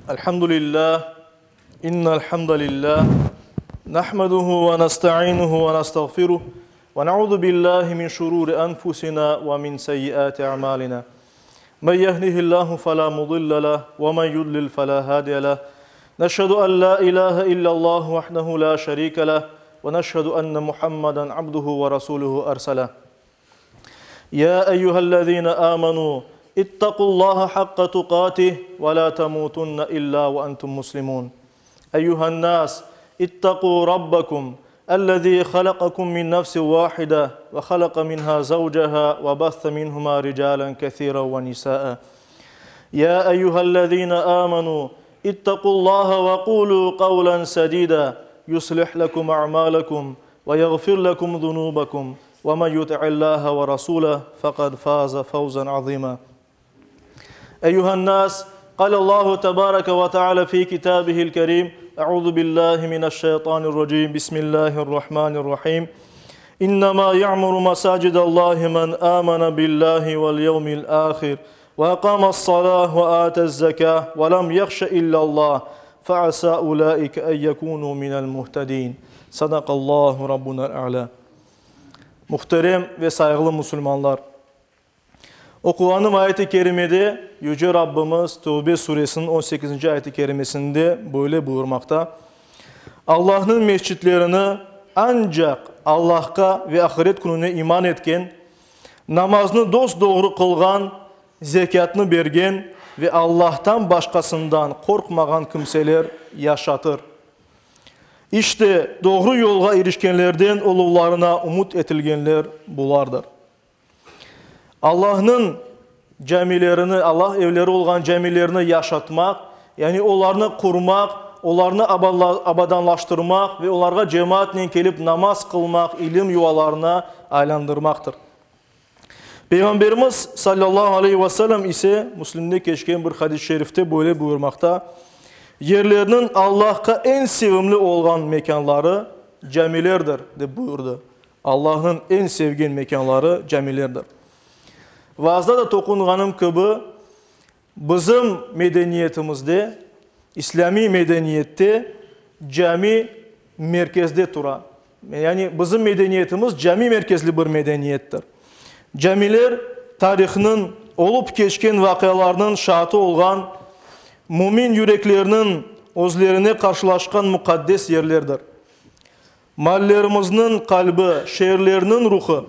الحمد لله إن الحمد لله نحمده ونستعينه ونستغفره ونعوذ بالله من شرور أنفسنا ومن سيئات أعمالنا من يهده الله فلا مضل له ومن يضلل فلا هادي له نشهد أن لا إله إلا الله وحده لا شريك له ونشهد أن محمدا عبده ورسوله أرسله يا أيها الذين آمنوا اتقوا الله حق تقاته ولا تموتن إلا وأنتم مسلمون أيها الناس اتقوا ربكم الذي خلقكم من نفس واحدة وخلق منها زوجها وبث منهما رجالا كثيرا ونساء يا أيها الذين آمنوا اتقوا الله وقولوا قولا سديدا يصلح لكم أعمالكم ويغفر لكم ذنوبكم ومن يطع الله ورسوله فقد فاز فوزا عظيما أيها الناس قال الله تبارك وتعالى في كتابه الكريم أعوذ بالله من الشيطان الرجيم بسم الله الرحمن الرحيم إنما يعمر مساجد الله من آمن بالله واليوم الآخر وأقام الصلاة وآتى الزكاة ولم يخش إلا الله فعسى أولئك أن يكونوا من المهتدين صدق الله ربنا الأعلى Muhterem ve sayğılı musulmanlar! Oquğanım ayet-i kerimede Yüce Rabbimiz Tövbe suresiniñ on sekizinci ayet-i kerimesinde böyle buyurmaqta, Allahnıñ mescitlerini ancaq Allahqa ve ahiret kününe iman etken, namaznı dos-doğru qılğan, zekâtnı bergen ve Allahtan başqasından qorqmağan kimseler yaşatır. İşte, doğru yolğa irişkenlerden oluvlarına ümüt etilgenler bulardır. Allahnıñ camilerini, Allah evleri olğan camilerni yaşatmaq, yani olarnı qurmaq, olarnı abadanlaştırmaq ve olarğa cemaatnen kelip namaz qılmaq, ilim yuvalarına aylandırmaqtır. Peyğamberimiz, sallallahu aleyhi ve sellem, ise Müslimde keçken bir hadis-i şerifte böyle buyurmaqta, Yerlerniñ Allahqa eñ sevimli olğan mekânları camilerdir, dep buyurdı. Allahnıñ eñ sevgen mekânları camilerdir. Vaazda da toqunğanım kibi, bizim medeniyetimizde, islâmiy medeniyette cami merkezde tura. Yani bizim medeniyetimiz cami merkezli bir medeniyettir. Camiler tarihnıñ, olıp keçken vaqialarnıñ şaatı olğan, mümin yüreklerniñ özlerine qarşılaşqan muqaddes yerlerdir. Maallerimizniñ qalbi, şeerlerniñ ruhı,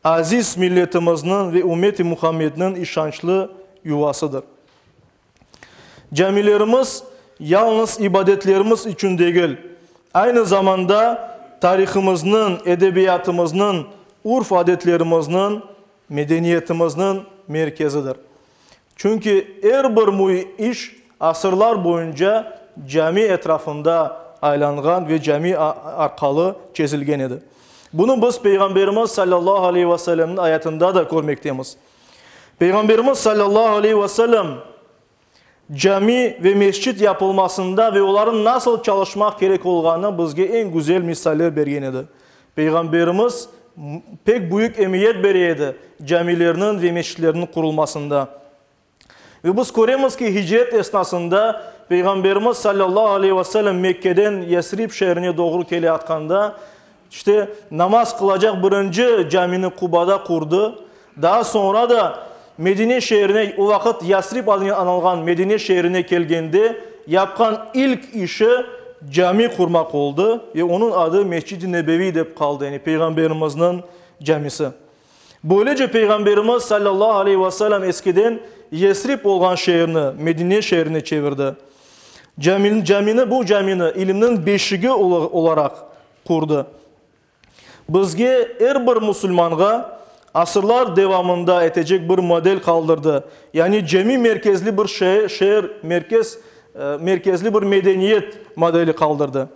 aziz milletimizniñ ve ümmet-i Muhammedniñ işançlı yuvasıdır. Camilerimiz yalnız ibadetlerimiz içün degil, aynı zamanda tarihımıznıñ, edebiyatımıznıñ, urf-adetlerimizniñ, medeniyetimizniñ merkezidir. Çünki er bir müim iş asırlar boyunca cami etrafında aylanğan ve cami arqalı çezilgen edi. Bunı biz Peyğamberimiz salâllahu aleyhi ve sellemniñ ayatında da körmektemiz. Peyğamberimiz salâllahu aleyhi ve sellem cami ve mescit yapılmasında ve olarnıñ nasıl çalışmaq kerek olğanına bizge eñ güzel misaller bergen edi. Peyğamberimiz pek büyük emiyet bere edi camilerniñ ve mescitlerniñ qurulmasında. Ve biz köremiz ki, hicret esnasında Peyğamberimiz salâllahu aleyhi ve sellem Mekkeden Yesrib şeerine doğru keleyatqanda, işte, namaz qılacaq birinci camini Qubada qurdı. Daa soñra da Medine şeerine, o vaqıt Yasrib adınen añılğan Medine şeerine kelgende, yapqan ilk işi cami qurmaq oldı ve onıñ adı Mescid-i Nebeviy dep qaldı, yani Peyğamberimizniñ camisi. Böylece Peyğamberimiz salâllahu aleyhi ve selâm eskiden Yesrib olğan şeerni Medine şeerine çevirdi. Camini, bu camini ilimniñ beşigi olaraq qurdı. Bizge, er bir musulmanğa, asırlar devamında etecek bir model qaldırdı, yani cami merkezli bir şeer, merkez, merkezli bir medeniyet modeli qaldırdı.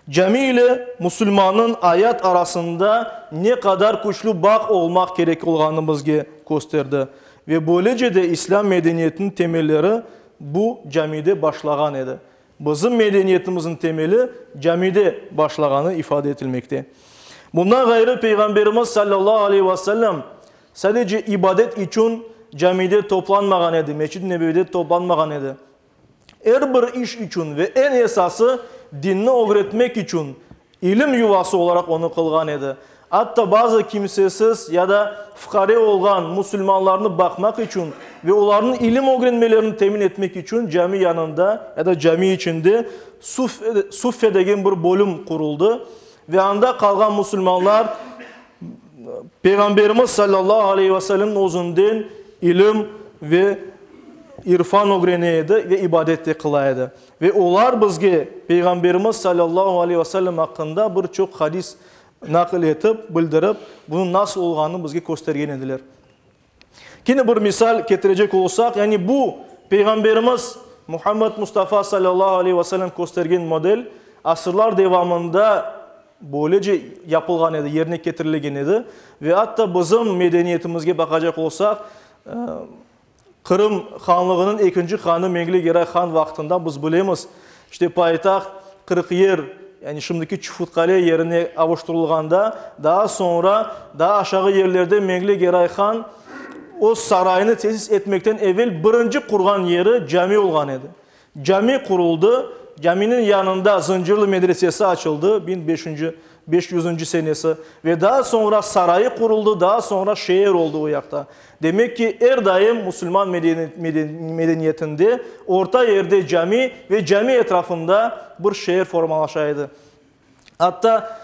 Cami ile musulmannıñ ayat arasında ne qadar küçlü bağ olmaq kerek olğanını bizge kösterdi. Ve böylece de İslâm medeniyetiniñ temelleri bu camide başlağan edi. Bizim medeniyetimizniñ temeli camide başlağanı ifade etilmekte. Bundan ğayrı, Peyğamberimiz sallallahu aleyhi ve sellem sadece ibadet içün camide toplanmağan edi, Mescid-i Nebevide toplanmağan edi. Er bir iş içün ve eñ esası dinni ögretmek içün ilim yuvası olaraq onı qılğan edi. Atta bazı kimsesiz ya da fuqare olğan musulmanlarnı baqmaq içün ve olarnıñ ilim ögrenmelerini temin etmek içün cami yanında ya da cami içinde suffe degen bir bölüm quruldı ve anda qalğan musulmanlar Peyğamberimiz sallallahu aleyhi ve sellemniñ özünden ilim ve irfan ögrene edi ve ibadet de qıla edi. Ve olar bizge Peyğamberimiz sallallahu aleyhi ve sellem aqqında bir çoq hadis naqil etip, bildirip, bunıñ nasıl olğanını bizge köstergen ediler. Kene bir misal ketirecek olsaq, yani bu Peyğamberimiz Muhammed Mustafa sallallahu aleyhi ve sellem köstergen model asırlar devamında böylece yapılğan edi, yerine ketirilgen edi. Ve atta bizim medeniyetimizge baqacaq olsaq, Qırım hanlığınıñ ekinci hanı Mengli Geray han vaqtında biz bilemiz, işte paytaht Qırqyer, yani şimdiki Çufutqale yerine avuştırılğanda, daa soñra daa aşağı yerlerde Mengli Geray han öz sarayını tesis etmekten evel birinci qurğan yeri cami olğan edi. Cami quruldı, caminiñ yanında Zıncırlı medresesi açıldı, 1500 yüzünci senesi, ve daa soñra sarayı quruldı, daa soñra şeer oldı o yaqta. Demek ki, er daim musulman medeniyetinde orta yerde cami ve cami etrafında bir şeer formalaşa edi. Atta,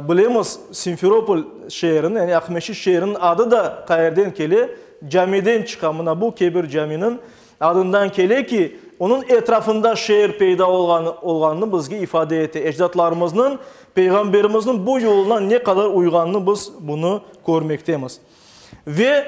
bilemiz, Simferopol şeeriniñ, yani Aqmescit şeeriniñ adı da qayerden kele? Camiden çıqa, mına bu Kebir caminiñ adından kele ki, onıñ etrafında şeer peyda olğanı olğanını bizge ifade ete. Ecdatlarımıznıñ, Peyğamberimizniñ bu yoluna ne qadar uyğanını biz bunı körmektemiz. Ve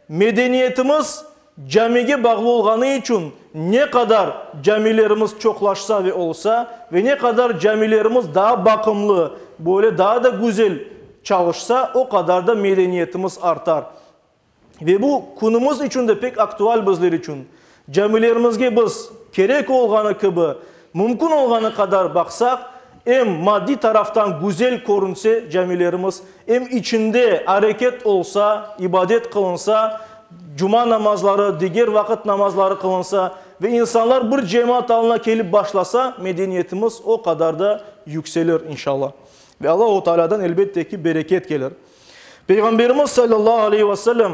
medeniyetimiz Camige bağlı olğanı içün ne qadar camilerimiz çoqlaşsa ve olsa ve ne qadar camilerimiz daa baqımlı, böyle daa da güzel çalışsa, o qadar da medeniyetimiz artar. Ve bu künümiz içün de pek aktual bizler içün. Camilerimizge biz kerek olğanı kibi, mümkün olğanı qadar baqsaq, em maddiy taraftan güzel körünse camilerimiz, em içinde areket olsa, ibadet qılınsa, cuma namazları, diger vaqıt namazları qılınsa ve insanlar bir cemaat alına kelip başlasa, medeniyetimiz o qadar da yükselir, inşallah. Ve Allahu Tealâdan, elbette ki, bereket kelir. Peyğamberimiz sallallahu aleyhi ve sellem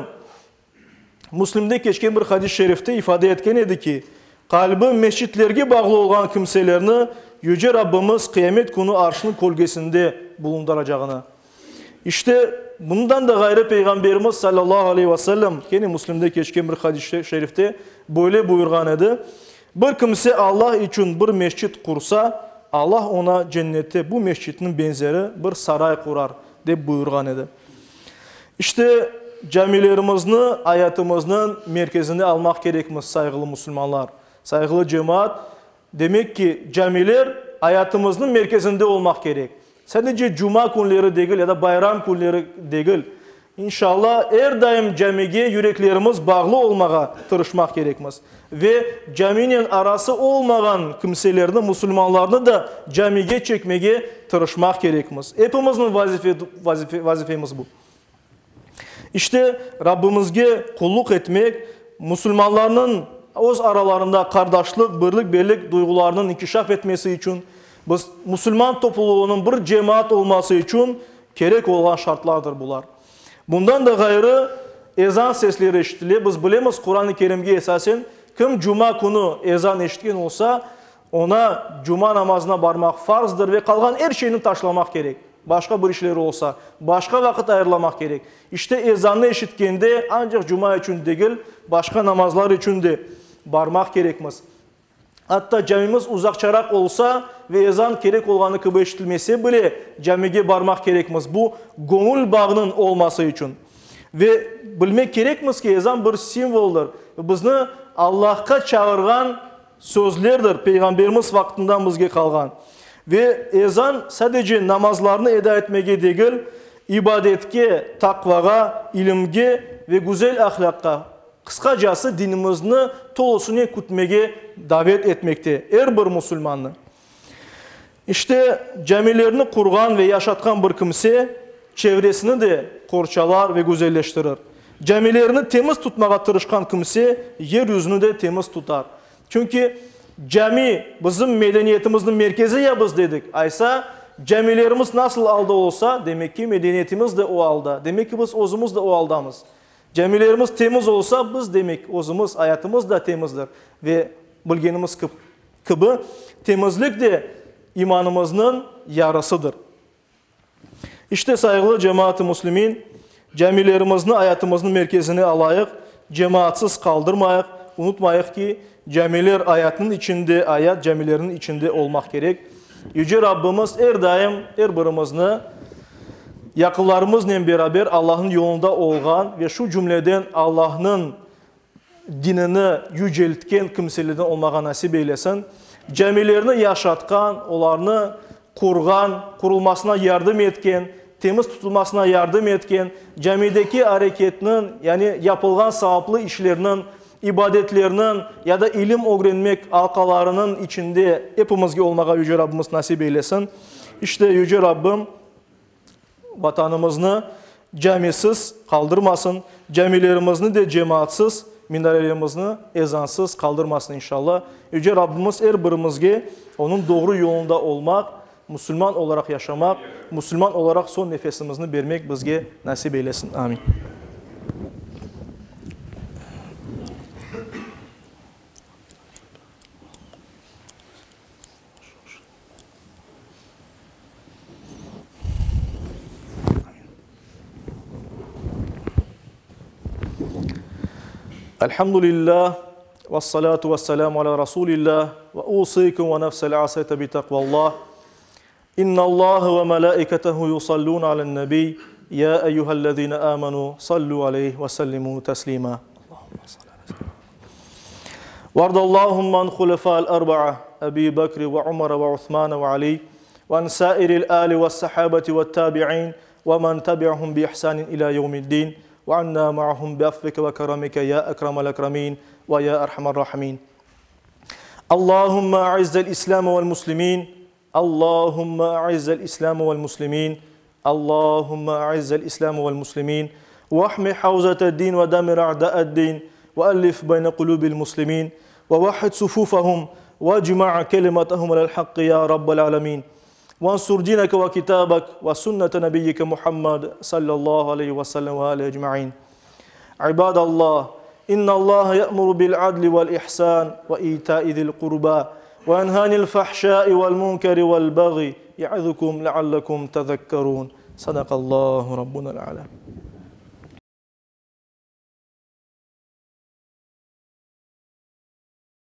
Müslimde keçken bir hadis-i şerifte ifade etken edi ki, qalbi mescitlerge bağlı olğan kimselerni Yüce Rabbimiz qıyamet künü Arşnıñ kölgesinde bulundıracağını. İşte, bundan da ğayrı Peyğamberimiz sallallahu aleyhi ve sellem kene Müslimde keçken bir hadis-i şerifte böyle buyurğan edi, Bir kimse Allah içün bir mescit qursa, Allah oña cennette bu mescitniñ benzeri bir saray qurar, dep buyurğan edi. İşte, camilerimizni ayatımıznıñ merkezine almaq kerekmiz, sayğılı musulmanlar, sayğılı cemaat. Demek ki, camiler ayatımıznıñ merkezinde olmaq kerek. Sadece cuma künleri degil ya da bayram künleri degil. İnşalla, er daim camige yüreklerimiz bağlı olmağa tırışmaq kerekmiz. Ve caminen arası olmağan kimselerni, musulmanlarnı da camige çekmege tırışmaq kerekmiz. Epimizniñ vazifemiz bu. İşte, Rabbimizge qulluq etmek, musulmanlarnıñ öz aralarında qardaşlıq, birlik-birlik duyğularınıñ inkişaf etmesi içün, biz musulman toplulığınıñ bir cemaat olması içün kerek olğan şartlardır bular. Bundan da ğayrı, ezan sesleri eşitile. Biz bilemiz, Quran-ı Kerimge esasen, kim cuma künü ezan eşitken olsa, oña cuma namazına barmaq farzdır ve qalğan er şeyni taşlamaq kerek. Başqa bir işleri olsa, başqa vaqıt ayırlamaq kerek. İşte, ezannı eşitkende, ancaq cuma içün degil, başqa namazlar içün de barmaq kerekmiz. Atta camimiz uzaqçaraq olsa ve ezan kerek olğanı kibi eşitilmese bile, camige barmaq kerekmiz, bu, göñül bağnıñ olması içün. Ve bilmek kerekmiz ki, ezan bir simvoldır, bizni Allahqa çağırğan sözlerdir, Peyğamberimiz vaqtından bizge qalğan. Ve ezan sadece namazlarnı eda etmege degil, ibadetke, taqvağa, ilimge ve güzel ahlâqqa, Qısqacası, dinimizni tolusınen kütmege davet etmekte er bir musulmannı. İşte, camilerni qurğan ve yaşatqan bir kimse çevresini de qorçalar ve güzelleştirir. Camilerini temiz tutmağa tırışqan kimse yer yüzüni de temiz tutar. Çünki. Cami, bizim medeniyetimizniñ merkezi ya biz dedik. Aysa, camilerimiz nasıl alda olsa, demek ki, medeniyetimiz de o alda. Demek ki, biz özümiz de o aldamız. Camilerimiz temiz olsa, biz, demek, özümiz, ayatımız da temizdir. Ve bilgenimiz kibi, temizlik de imanımıznıñ yarısıdır. İşte, sayğılı cemaat-ı müslimin, camilerimizni ayatımıznıñ merkezine alayıq, cemaatsız qaldırmayıq, unutmayıq ki, camiler ayatnıñ içinde, ayat camilerniñ içinde olmaq kerek. Yüce Rabbimiz er daim er birimizni yaqınlarımıznen beraber Allahnıñ yolunda olğan ve şu cümleden Allahnıñ dinini yüceltken kimselerden olmağa nasip eylesin. Camilerni yaşatqan, olarnı qurğan, qurulmasına yardım etken, temiz tutulmasına yardım etken, camideki areketniñ, yani yapılğan savaplı işlerniñ, ibadetlerniñ ya da ilim ögrenmek alqalarınıñ içinde epimizge olmağa Yüce Rabbimiz nasip eylesin. İşte, Yüce Rabbim Vatanımıznı camisiz qaldırmasın, camilerimizni de cemaatsız, minarelerimizni ezansız qaldırmasın inşallah. Yüce Rabbimiz er birimizge Onıñ doğru yolunda olmaq, musulman olaraq yaşamaq, musulman olaraq soñ nefesimizni bermek bizge nasip eylesin. Amin. Elhamdülillah, vessalatu vesselamu ala Rasulillah, ve usiykum ve nefsel asayte bi takvallah. İnnallâhe ve melâiketehu yusallûne alen-nebiy, ya eyyühellezîne âmenû sallû aleyh ve sellimû teslîmâ. Vardallâhümme an hulefâ'l erba'a, Ebî Bekri ve Umere ve Usmane ve Alî, ve an sâiril âli ve's-sahâbeti ve't-tâbi'în, ve men tebi'ahum bi ihsânin ilâ yevmi'd-dîn, ve annâ ma'ahum bi'afvike ve keremike ya ekremel ekremîn ve ya erhamer râhimîn. Allahümme a'izzel İslâme ve'l-muslimîn, Allahümme a'izzel İslâme ve'l-muslimîn, Allahümme a'izzel İslâme ve'l-muslimîn, ve'hmi havzete'd-din ve demir a'da'e'd-din, ve'ellif beyne kulûbi'l-muslimîn, ve vahhid sufûfehum, vecma' kelimetehum alel-hakkı ya Rabbel âlemîn. Vansur dineke ve kitâbek ve sünnete nebiyyike Muhammed sallallahu aleyhi ve sellem ve âlihi ecmaîn. İbadallah, İnnallâhe ye'muru bil-adli vel-ihsân ve itâi zil-qurbâ ve yenhâ anil-fahşâi vel-munkeri vel-bagyi ye'izukum leallekum tezekkerûn. Sadakallâhu Rabbunel âlâ.